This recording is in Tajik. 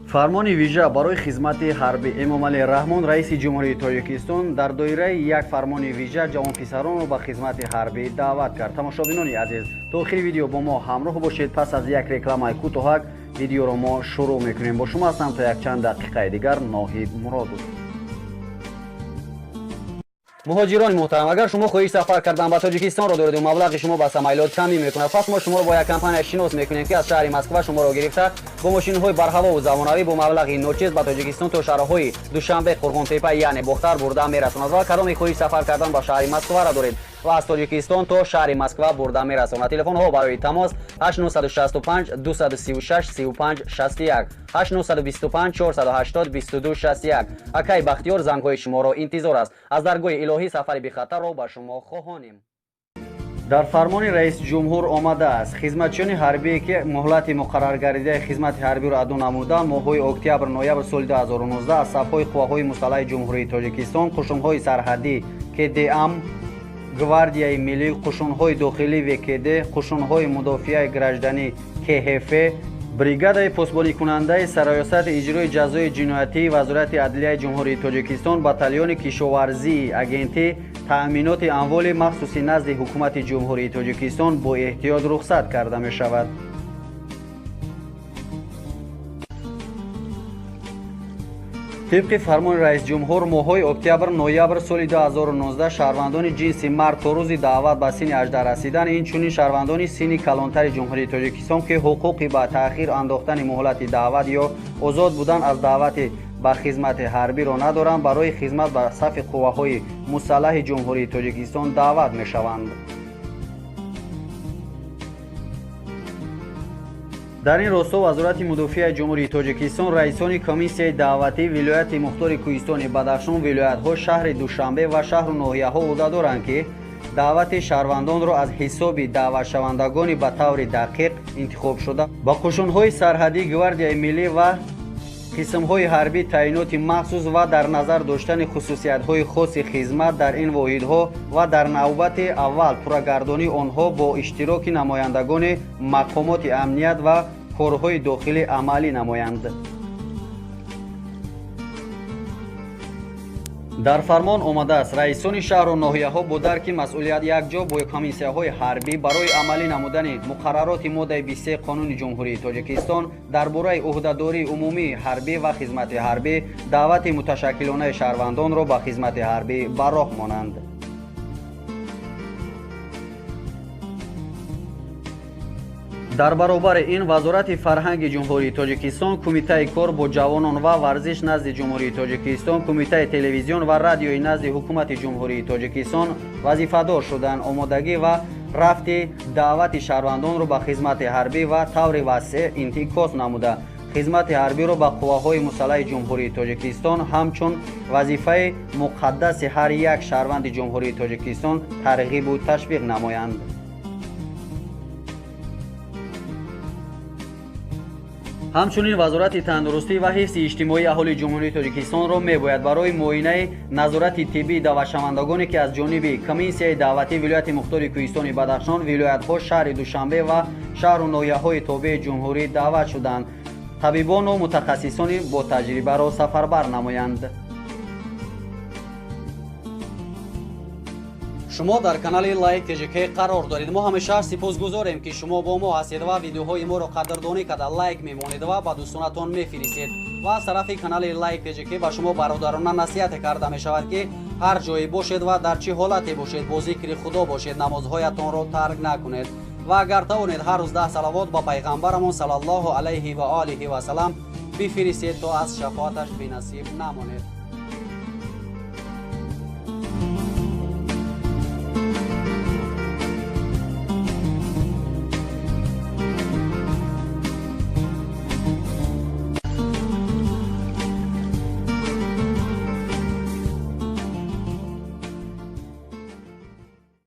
Фармони вижа барои хизмати ҳарбӣ. Эмомалӣ Раҳмон, раиси Ҷумҳурии Тоҷикистон, дар доираи як фармони вижа ҷавонписаронро ба хизмати ҳарбӣ даъват кард. Тамошобинони азиз, то охири видео бо мо ҳамроҳ бошед. Пас аз як рекламаи кӯтоҳак видеоро мо шурӯъ мекунем. Бо шумо ҳастам то якчанд дақиқаи дигар Ноҳид Муродов. Муҳоҷирони муҳтарам, агар шумо хоҳиш сафар кардан ба Тоҷикистонро доред ва маблағи шумо ба самайлот камӣ мекунад, пас мо шуморо бо як компания шинос мекунем, ки аз шаҳри Москва шуморо гирифта бо мошинҳои барҳавову замонавӣ бо маблағи ночиз ба Тоҷикистон то шаҳрҳои Душанбе, Қурғонтепа, яъне Бохтар бурда мерасонад. Ва кадоме хоҳиш сафар кардан ба шаҳри Москваро доред ва аз Тоҷикистон то шаҳри Москва бурда мерасонад. Телефонҳо барои тамос 8965 236 35 61, 8925 480 22 61. Акай Бахтиёр зангҳои шуморо интизор аст. Аз даргоҳи илоҳӣ сафари бехатарро ба шумо хоҳонем. Дар фармони раисҷумҳур омадааст: хизматчиёни ҳарбие, ки муҳлати муқарраргардидаи хизмати ҳарбиро адо намуда, моҳҳои октябр, ноябр соли 2019 аз сафҳои қувваҳои мусаллаҳи Ҷумҳурии Тоҷикистон, қушунҳои сарҳадӣ КДАМ, Гвардияи миллӣ, қушунҳои дохилӣ ВКД, қушунҳои мудофиаи гражданӣ КХФ, бригадаи посбоникунандаи Сарраёсати иҷрои ҷазои ҷиноятии Вазорати адлияи Ҷумҳурии Тоҷикистон, батальони кишоварзии Агентии таъминоти амволи махсуси назди Ҳукумати Ҷумҳурии Тоҷикистон бо эҳтиёт рухсат карда мешавад. Тибқи фармони раисҷумҳур, моҳҳои октябр, ноябр соли 2019 шаҳрвандони ҷинси мард то рӯзи даъват ба синни 18 расидан, инчунин шаҳрвандони синни калонтари Ҷумҳурии Тоҷикистон, ки ҳуқуқи ба таъхир андохтани муҳлати даъват ё озод будан аз даъвати ба хизмати ҳарбиро надоранд, барои хизмат ба сафи қувваҳои мусаллаҳи Ҷумҳурии Тоҷикистон даъват мешаванд. Дар ин росто Вазорати мудофиаи Ҷумҳурии Тоҷикистон, раисони комиссияи даъватии вилояти мухтори Кӯҳистони Бадахшон, вилоятҳо, шаҳри Душанбе ва шаҳру ноҳияҳо ӯҳда доранд, ки даъвати шаҳрвандонро аз ҳисоби даъватшавандагони ба таври дақиқ интихобшуда ба қушунҳои сарҳадӣ, Гвардияи миллӣ ва қисмҳои ҳарбӣ таъиноти махсус ва дар назар доштани хусусиятҳои хоси хизмат дар ин воҳидҳо ва дар навбати аввал пуррагардонии онҳо бо иштироки намояндагони мақомоти амният ва корҳои дохилӣ амалӣ намоянд. Дар фармон омадааст: раисони шаҳру ноҳияҳо бо дарки масъулият якҷо бо комиссияҳои ҳарбӣ барои амалӣ намудани муқаррароти моддаи 23 Қонуни Ҷумҳурии Тоҷикистон дар бораи ӯҳдадории умумии ҳарбӣ ва хизмати ҳарбӣ даъвати муташаккилонаи шаҳрвандонро ба хизмати ҳарбӣ ба роҳ монанд. Дар баробари ин Вазорати фарҳанги Ҷумҳурии Тоҷикистон, Кумитаи кор бо ҷавонон ва варзиш назди Ҷумҳурии Тоҷикистон, Кумитаи телевизион ва радиои назди Ҳукумати Ҷумҳурии Тоҷикистон вазифадор шуданд омодагӣ ва рафти даъвати шаҳрвандонро ба хизмати ҳарбӣ ва таври васеъ инъикос намуда, хизмати ҳарбиро ба қувваҳои мусаллаҳи Ҷумҳурии Тоҷикистон ҳамчун вазифаи муқаддаси ҳар як шаҳрванди Ҷумҳурии Тоҷикистон тарғибу ташвиқ намоянд. Ҳамчунин Вазорати тандурустӣ ва ҳифзи иҷтимоии аҳолии Ҷумҳурии Тоҷикистонро мебояд барои муоинаи назорати тиббии даъватшавандагоне, ки аз ҷониби комиссияи даъватии вилояти мухтори Кӯҳистони Бадахшон, вилоятҳо, шаҳри Душанбе ва шаҳру ноҳияҳои тобеи ҷумҳурӣ даъват шуданд, табибону мутахассисони ботаҷрибаро сафарбар намоянд. Шумо дар канали Лайк ТЖК қарор доред. Мо ҳамеша сипосгузорем, ки шумо бо мо ҳастед ва видеоҳои моро қадрдонӣ карда лайк мемонед ва ба дӯстонатон мефиристед. Ва аз тарафи канали Лайк ТЖК ба шумо бародарона насиҳате карда мешавад, ки ҳар ҷое бошед ва дар чӣ ҳолате бошед, бо зикри Худо бошед, намозҳоятонро тарк накунед ва агар тавонед, ҳар рӯз 10 салавот ба пайғамбарамон саллаллоҳу алайҳи ва олиҳи васалам бифиристед, то аз шафоаташ бенасиб намонед.